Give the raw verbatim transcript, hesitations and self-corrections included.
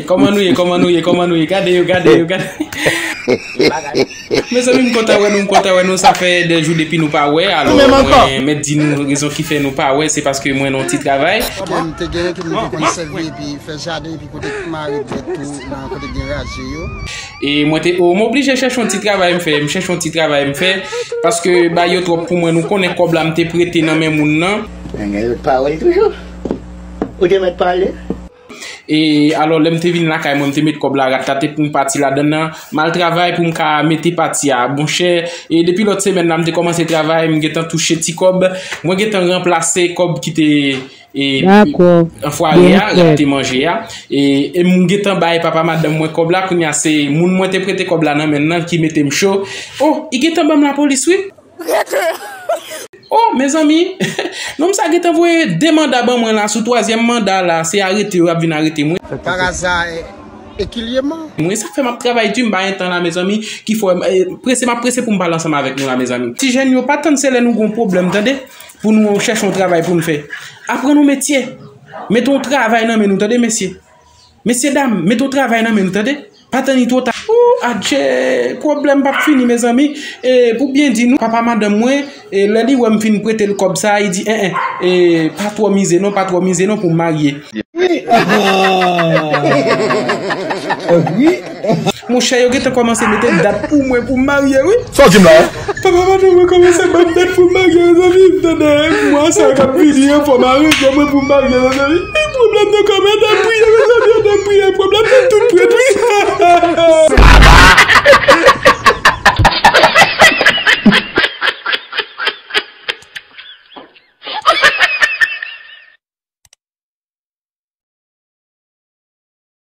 Kòman nou ye, kòman nou ye, kòman nou ye? Gade yo, gade yo, gade. Mezanmi, m kontan wè nou, m kontan wè nou. Sa fè de jou depi nou pa wè. Alò, mwen mèt di nou rezon ki fè nou pa wè, se paske mwen nan yon ti travay. Kote m te genyen, ke m te konn sèvi epi fè jaden, epi kote mare bèt tou, nan kote gen raje yo. E mwen te, o, m oblije chèche yon ti travay m fè, m chèche yon ti travay m fè, paske bay yo twòp pou mwen, nou konnen kòb la m te prete nan men moun nan. Nèg yo pawòl toujou. Ou te mèt pale. E alò, lè m te vin lakay mwen, m te met kòb la, rat la te pou m pati ladan nan, m al travay pou m ka mete pati a. Monchè, e depi lòt semèn la, m te kòmanse travay, m gentan touche ti kòb. Mwen gentan ranplase kòb ki te e, an fware a, lè m te manje a. E, e m gentan bay papa madanm mwen kòb la, kounye a se moun mwen te prete kòb la nan men nan ki mete m cho. Oh, i gentan ban m lapolis, wi. Oh, mezanmi, nonm sa gentan voye de manda ban mwen la, sou twazyèm manda la, se arete yo ap vin arete mwen. Paraza, e, ekilyeman. Mwen, sa k fè m ap travay di, m pa gen tan la, mezanmi, ki fè, e, prese, m ap prese pou m pale ansanm avèk nou la, mezanmi. Ti jèn yo, pa tann se lè nou gon pwoblèm, tande, pou nou chèche yon travay pou nou fè. Aprann yon metye. Mete yon travay nan men nou, tande, mesye. Mesye dam, mete yon travay nan men nou, tande. Pa tann li twò ta. Ou, adje, pwoblèm p ap fini, mezanmi. E, pou byen di nou, papa madanm mwen, e, lè li wè m fin prete l kòb sa, li di, en, en, e, pa twò mize non, pa twò mize non pou m marye. Wi. Wi. Monchè, yo gentan kòmanse mete dat pou mwen pou m marye, wi. Sa w di m la, en? Papa madanm mwen kòmanse ban m dat pou m marye, mezanmi. Tande, mwa sa k ap vini an, fò m aranje mwen pou m marye, mezanmi. Pwoblèm nan kòmanse.